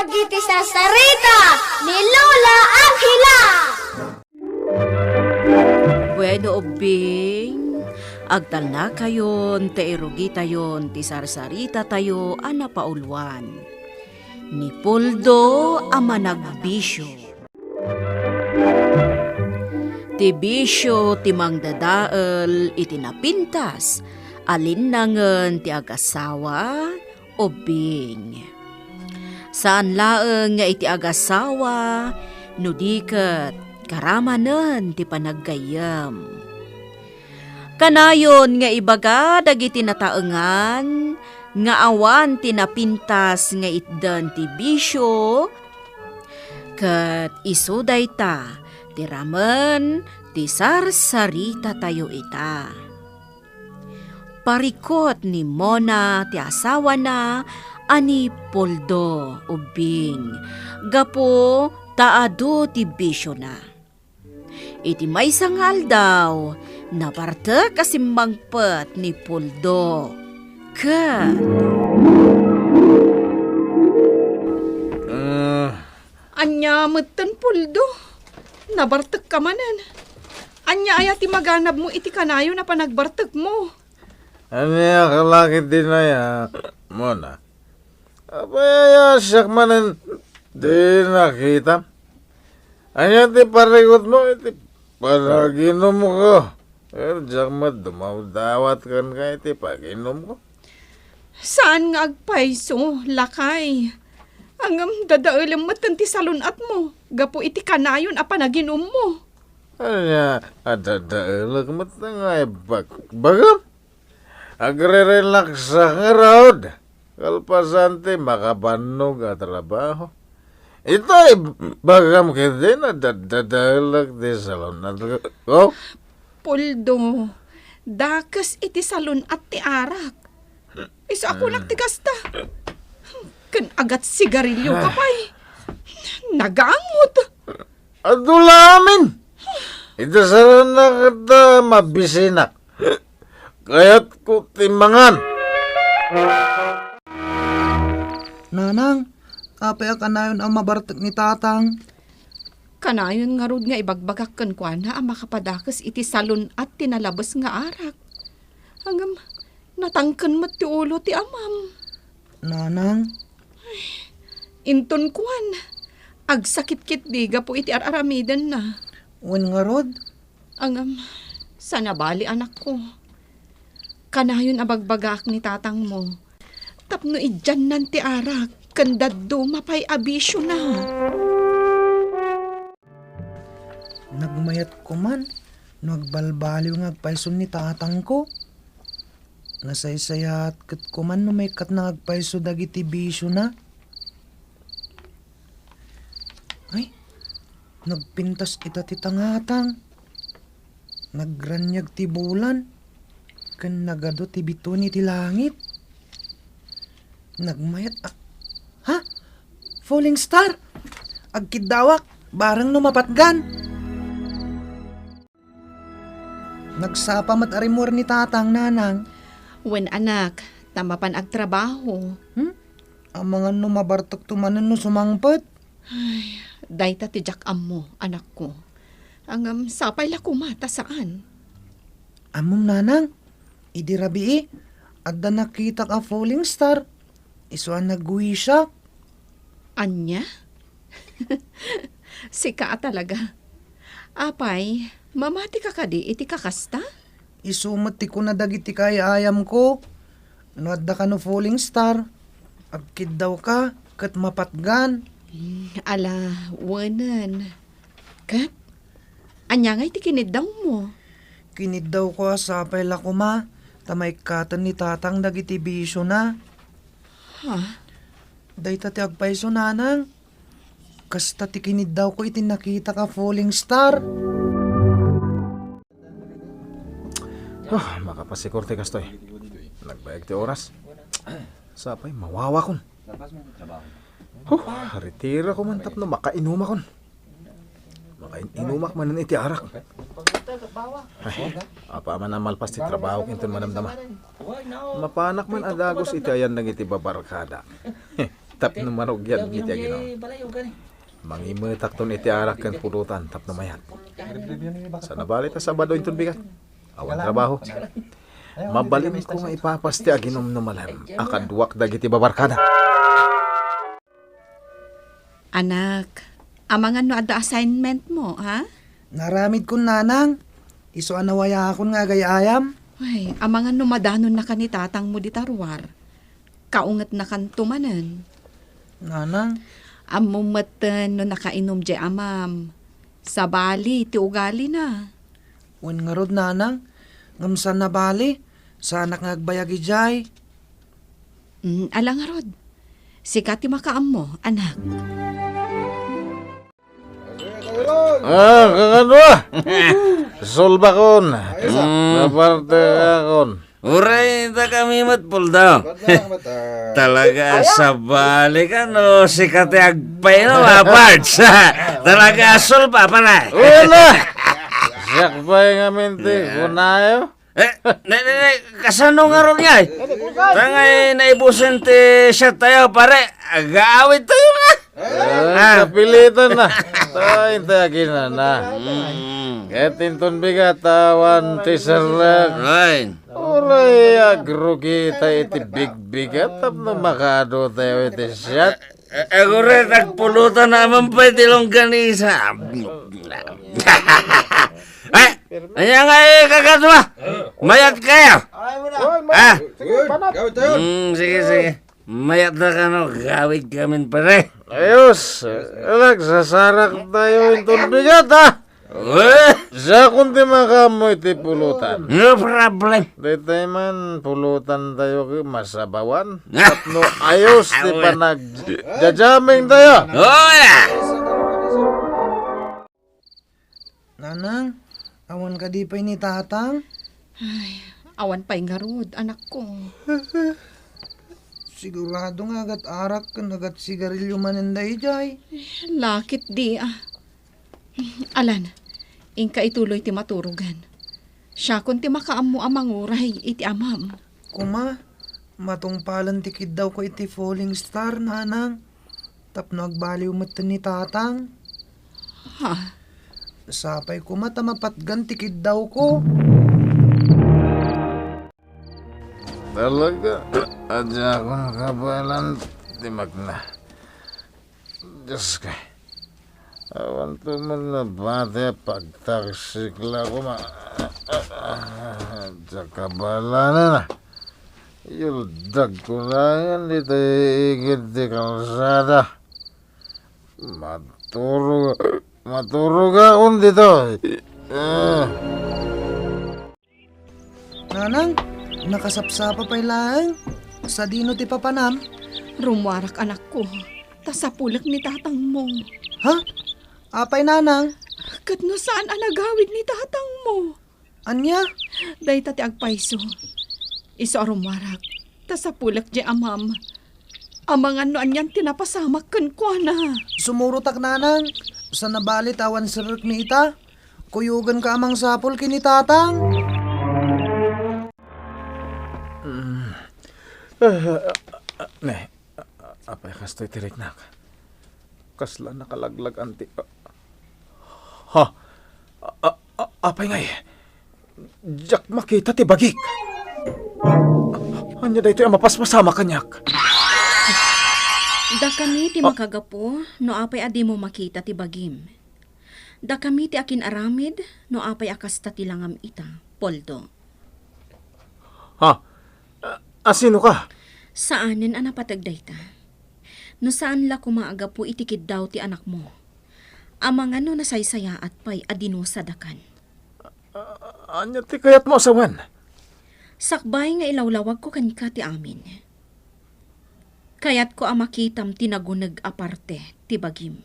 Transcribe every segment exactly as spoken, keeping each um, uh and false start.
Iti sarsarita ni Lola Angela. Bueno, ubbing, agtalnakayon ta irugitayon ti sarsarita tayo a napauluan. Ni Poldo a managbisio. Ti bisio ti mangdadael iti napintas, alinnangen ti agasawa, ubbing. Saan laeng nga iti agasawa, no di ket karamanen ti panaggayyem. Kanayon nga ibaga dagiti nataengan nga awan ti napintas nga itdan ti bisio, ket isu dayta ti ramen ti sarsarita tayo ita. Parikut ni Mona ti asawana a ni Poldo ubbing gapu ta adu ti bisiona. Iti maysa nga aldaw, nabartek a simmangpet ni Poldo. Ket Ah, Ania metten, Poldo? Nabartekka manen. Ania aya ti maganabmo iti kanayon a panagbartekmo? Ania, kalaki dinaya, Mona? Apay aya siak manen ti nakitam? Ania ti parikutmo iti panaginumko? Ket diak met dumawdawat kenka iti paginumko. Saan nga agpayso, lakay. Ngem dadaelem metten ti salun-atmo gapu iti kanayon a panaginummo. Ania, adadaelek met nga ibagbagam? Agrirelaksak ngarud, kalpasan ti makabannog a trabaho. Ita, ibagam ketdi nga dadaelek ti salun-atko. Poldo, dakes iti salun-at ti arak. Isu a kunak ti kasta. Ken agat sigarilio ka pay. Nagangot. Adu la amin. Ita sarana ket mabisinak. Kayatko ti mangan. Nanang, apay a kanayon a mabartek ni Tatang? Kanayon ngarud nga ibagbagak kenkuana a makapadakes iti salun-at ti nalabes nga arak. Ngem, natangken met ti ulo ti amam. Nanang? Inton kuan, agsakit ketdi gapu iti ar-aramidenna. Wen ngarud? Ngem, saan a bali, anakko. Kanayon a bagbagaak ni tatangmo tapno idiannan ti arak ken dadduma pay a bisiona. Nagmayat koman no agbalbaliw nga agpayson ni tatangko. Nasaysayaat ket koman no maikkat nga agpayso dagiti bisiona. Ay, nagpintas ita ti tangatang. Nagraniag ti bulan, ken nagadu ti bituen iti langit. Nagmayat a, ha? Falling star! Agkiddawak, bareng no mapatgan. Nagsapa met a rimmuar ni tatang, nanang. Wen, anak, ta mapan agtrabaho. Hmm? Amangan no mabartekto manen no sumangpet? Ay, dayta ti diak ammo, anakko. Ngem, sapay la koma ta saan. Ammom, nanang, idi rabii, adda nakitak a falling star. Isu a nagwisiak. Ania? Sika a talaga. Apay, mamatika kadi iti kakasta? Isu met ti kuna dagiti kaay-ayamko. No adda kano falling star, agkiddawka ket mapatgan. Hmm, ala, wenen. Ket, ania ngay ti kiniddawmo? Kiniddawko a sapay la koma ta maikkaten ni tatang dagiti bisiona. Ha? Dayta ti agpayso, nanang. Kasta ti kiniddawko iti nakitak a falling star. Ah, makapasikor ti kastoy. Nagbayag ti oras. Sapay, mawawakon. Huh, retirakon man tapno makainumakon. Makain-inumak manen iti arak. Ay, apaman a malpas ti trabaho inton manamdama. Mapanak man a dagus iti ayan dagiti babarkada. Tapno marugianmi ti aginom. Mangimetakton iti arak ken pulutan tapno mayat. Saan a bali ta Sabado inton bigat. Awan trabaho. Mabalinko nga ipapas ti aginom no malem a kaduak dagiti babarkada. Anak, amangan no adda assignment mo, ha? Naaramidkon, nanang. Isu a nawayakon nga agay-ayam. Ay, amangan no madanonnaka ni tatangmo dita ruar. Kaungetnakanto manen. Nanang. Ammom metten no nakainom diay amam. Sabali ti ugalina. Wen ngarud, nanang. Ngem saan a bali. Saanak nga agbayag idiay. Mm, ala ngarud. Sika ti makaammo, anak. Ah, kakano, ah? Sulbakon. Ayos, ah. Mm. Naparte akon. Uray, dakami met, Puldo. Ba't na lang met, ah? Talaga, sabali ka, no? Sika ti agpainom, ah, Pards. Talaga, sulba, pare. Uy, na! Siak pay ngamin ti kunayo. Eh, ne, ne, ne, kasano ngarud ngay? Tangay naibusen ti shot tayo, pare. Agaawid tayo na. Ah, ah. Kapilitan na. Tay, tay, akin na na. Mm. Ket inton bigat, awan ti serrek. Right. Uray, agrugi tayo iti bigbigat, tapno makado tayo iti shot. Eh, eh, agure, tagpulutan naman pa iti longganisa. Eh, anya nga, eh, kakadwa? Mayat kayo? Ay, muna. Oy, ah. Sige, banat. Gawid tayo. Mm, sige, sige. Mayat na kano, gawid kamin, pare. Ayos. Anak, sasarak tayo inton bigat, ha? Eh? Siakon ti makaammo iti pulutan. No problem. Daytay man, pulutan tayo ket masabawan. Tapno ayos ti panag-jajaming tayo. Oh, yeah. Nanang, awan kadi pay ni tatang? Ay, awan pay ngarud, anakko. Sigurado nga agat arak ken agat sigarilyo manen daydiay. Lakit di, ah. Alan, inka ituloy ti maturogan. Siakon ti makaammo a manguray iti amam. Kuma, matungpalen ti kiddawko iti Falling Star, nanang. Tapno agbaliw metten ni tatang. Ha? Sapay kuma ta mapatgan ti kiddawko. Talaga, adiakon kabaelan ti magna. Diyos ko. Awan to man nabati a pagtaksi la kuma. Diak kabaelan na. Yuldag ko laeng ditoy igid ti kalsada. Maturog, maturog akon ditoy. Ah. Nanang, nakasapsapa pay laeng. Sadino ti papanam? Rummuarak, anakko. Ta sapulek ni tatangmo. Ha? Apay, nanang? Ket no saan a nagawid ni tatangmo? Ania? Dayta ti agpayso. Isu a rummuarak. Ta sapulek diay amam. Amangan no anian ti napasamak kenkuana. Sumurotak, nanang. Saan a bali ta awan serrekmi ita. Kuyogenka a mangsapul ken ni tatang. Mm. Ah, ah, ah, ne, ah, apay kastoy ti riknak? Kasla nakalaglag-an ti, ah, ha? Ah, ah, ah, apay ngay? Diak makita ti bagik. Ania daytoy a mapaspasamak kaniak? Dakami ti makagapu no apay a dimo makita ti bagim. Dakami ti akin-aramid no apay a kasta ti langam ita, Poldo. Ha? A, asino ka? Saanen a napateg dayta. No saan la koma a gapu iti kiddaw ti anakmo. Amangan no nasaysayaat pay a dinusadakan. A, ania ti kayatmo a sawen? Sakbay nga ilawlawagko kenka ti amin. Kayatko a makitam ti naguneg a parte ti bagim.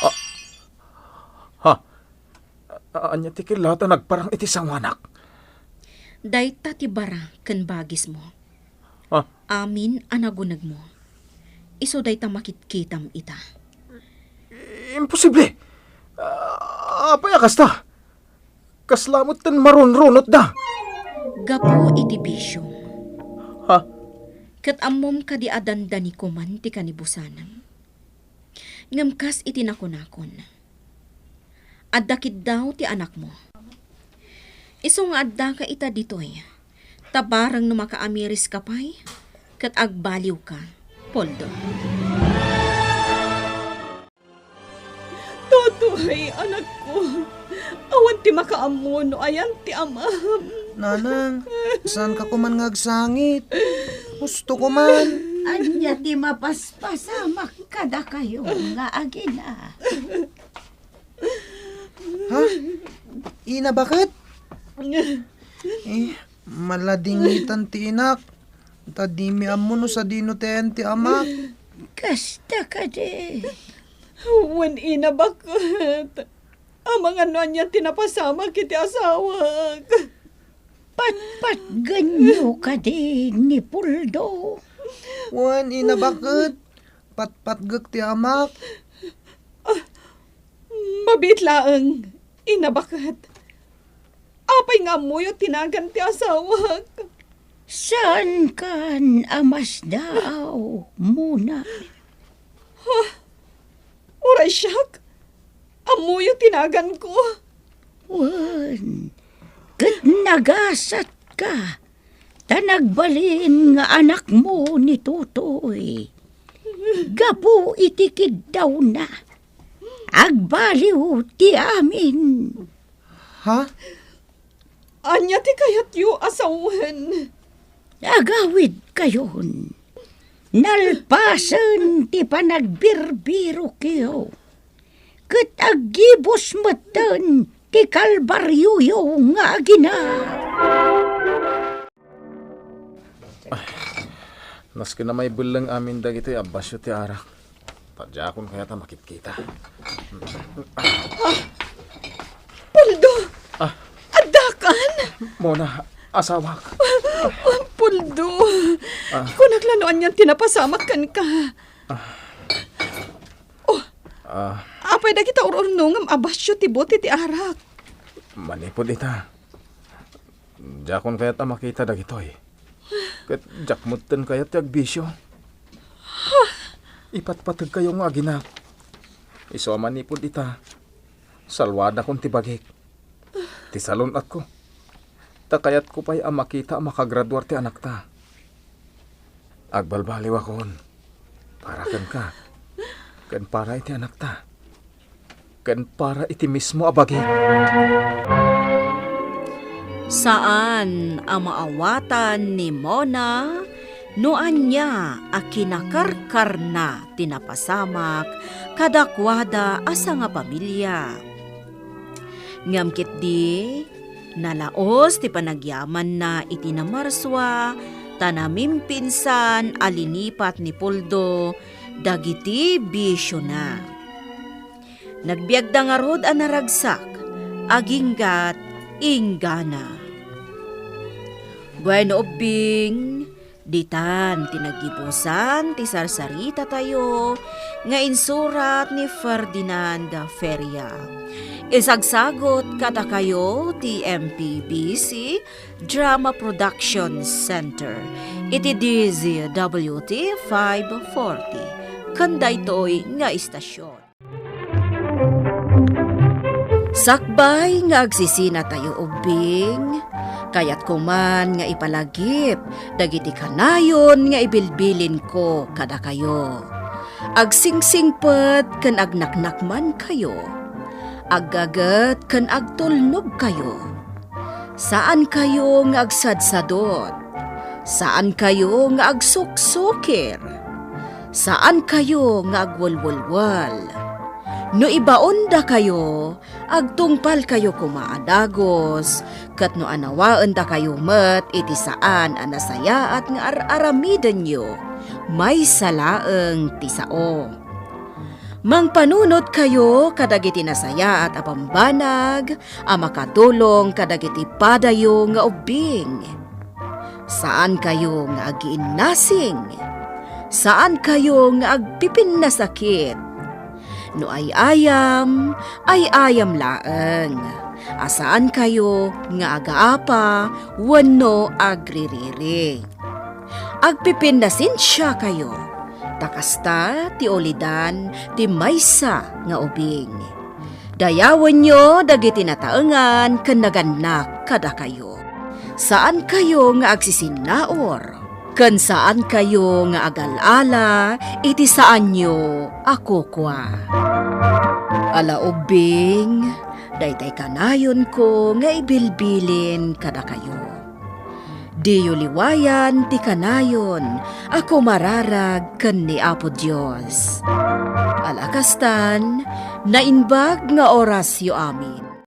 A, ha? A, ania ti killata nagparang iti sanguanak? Dayta ti bara ken bagismo. Ah. Amin a nagunegmo. Isu dayta makitkitam ita. Imposible! Ah, apay a kasta? Kasla met ten marunrunotda. Gapu iti bisiom. Ha? Ket ammom kadi a dandani koman ti kanibusanam? Ngem kas iti nakunakon, adda kiddaw ti anakmo. Isu nga addaka ita ditoy, ta bareng no makaamiriska pay, ket agbaliwka, Poldo. Totoy, anakko, awan ti makaammo no ayan ti amam. Nanang, saanka koman nga agsangit? Husto koman. Ania ti mapaspasamak kadakayo nga agina? Ha? Ina, baket? Eh, maladingitan ti inak. Ta dimi ammo no sadino ti ayan ti amak. Kasta kadi. Wen, ina, baket? Amangan no ania ti napasamak iti asawak. Patpatgenyo kadi ni Poldo. Wen, ina, baket? Patpatgek ti amak. Mabiit laeng, ina, baket? Apay nga ammoyo ti nagan ti asawak? Saankan a masdaaw, Mona? Ha? Uray siak? Ammoyo ti naganko? Wen, ket nagasatka, ta nagbalin nga anakmo ni Totoy. Gapu iti kiddawna, agbaliw ti amin. Ha? Ania ti kayatyo a sawen? Agawidkayon. Nalpasen ti panagbirbirokyo, ket aggibus metten ti kalbarioyo nga agina. Nasken a maibelleng amin dagitoy a basio ti arak. Ta diakon kayat a makitkita. Poldo! Ah. Addakan? Mona, asawak. Poldo! Ah. Kunak la no anian ti napasamak kenka. Ah. Oh, ah. Apay dagita ur-urnongem a basio ti bote ti arak? Manipud ita, diakon kayat a makita dagitoy. Ket diak metten kayat ti agbisio. Ipatpategkayo nga aginak. Isu a manipud ita, salwadakon ti bagik, ti salun-atko. Ta kayatko pay a makita a makagraduar ti anakta. Agbalbaliwakon para kenka, ken para iti anakta, ken para iti mismo a bagik. Saan a maawatan ni Mona no ania a kinakarkarna ti napasamak kadakuada a sangapamilia. Ngem ketdi, nalaos ti panagyamanna iti namarsua, ta namimpinsan a linipat ni Poldo dagiti bisiona. Nagbiagda ngarud a naragsak, aginggat inggana. Bueno, ubbing, ditan ti naggibusan ti sarsaritatayo nga insurat ni Ferdinand Feria. Isagsagut kadakayo ti M P B C Drama Production Center iti D Z W T five forty. Ken daytoy nga istasyon. Sakbay nga agsisinatayo ubbing, kayatko man nga ipalagip dagiti kanayon nga ibilbilinko kadakayo. Agsingsingpet ken agnaknakmankayo. Aggaget ken agtulnogkayo. Saankayo nga agsadsadot. Saankayo nga agsuksukir. Saankayo nga agwelwelwel. No ibaondakayo, agtungpalkayo koma a dagus, ket no anawaendakayo met iti saan a nasayaat nga ar-aramidenyo, maysa laeng ti sao. Mangpanunotkayo kadagiti nasayaat a bambanag a makatulong kadagiti padayo nga ubbing. Saankayo nga agiinnasing. Saankayo nga agpipinnasakit. No ay-ayam, ay-ayam laeng. A saankayo nga agaapa wenno agririri. agpipinnasensiakayo, ta kasta ti ulidan ti maysa nga ubing. Dayawenyo dagiti nataengan ken nagannak kadakayo. Saankayo nga agsisinnaur, ken saankayo nga agal-ala iti saanyo a kukua. Ala ubbing, daytay kanayonko nga ibilbilin kadakayo. Diyo liwayan ti kanayon a kumararag ken ni Apo Dios. Ala kastan, naimbag nga orasyo amin.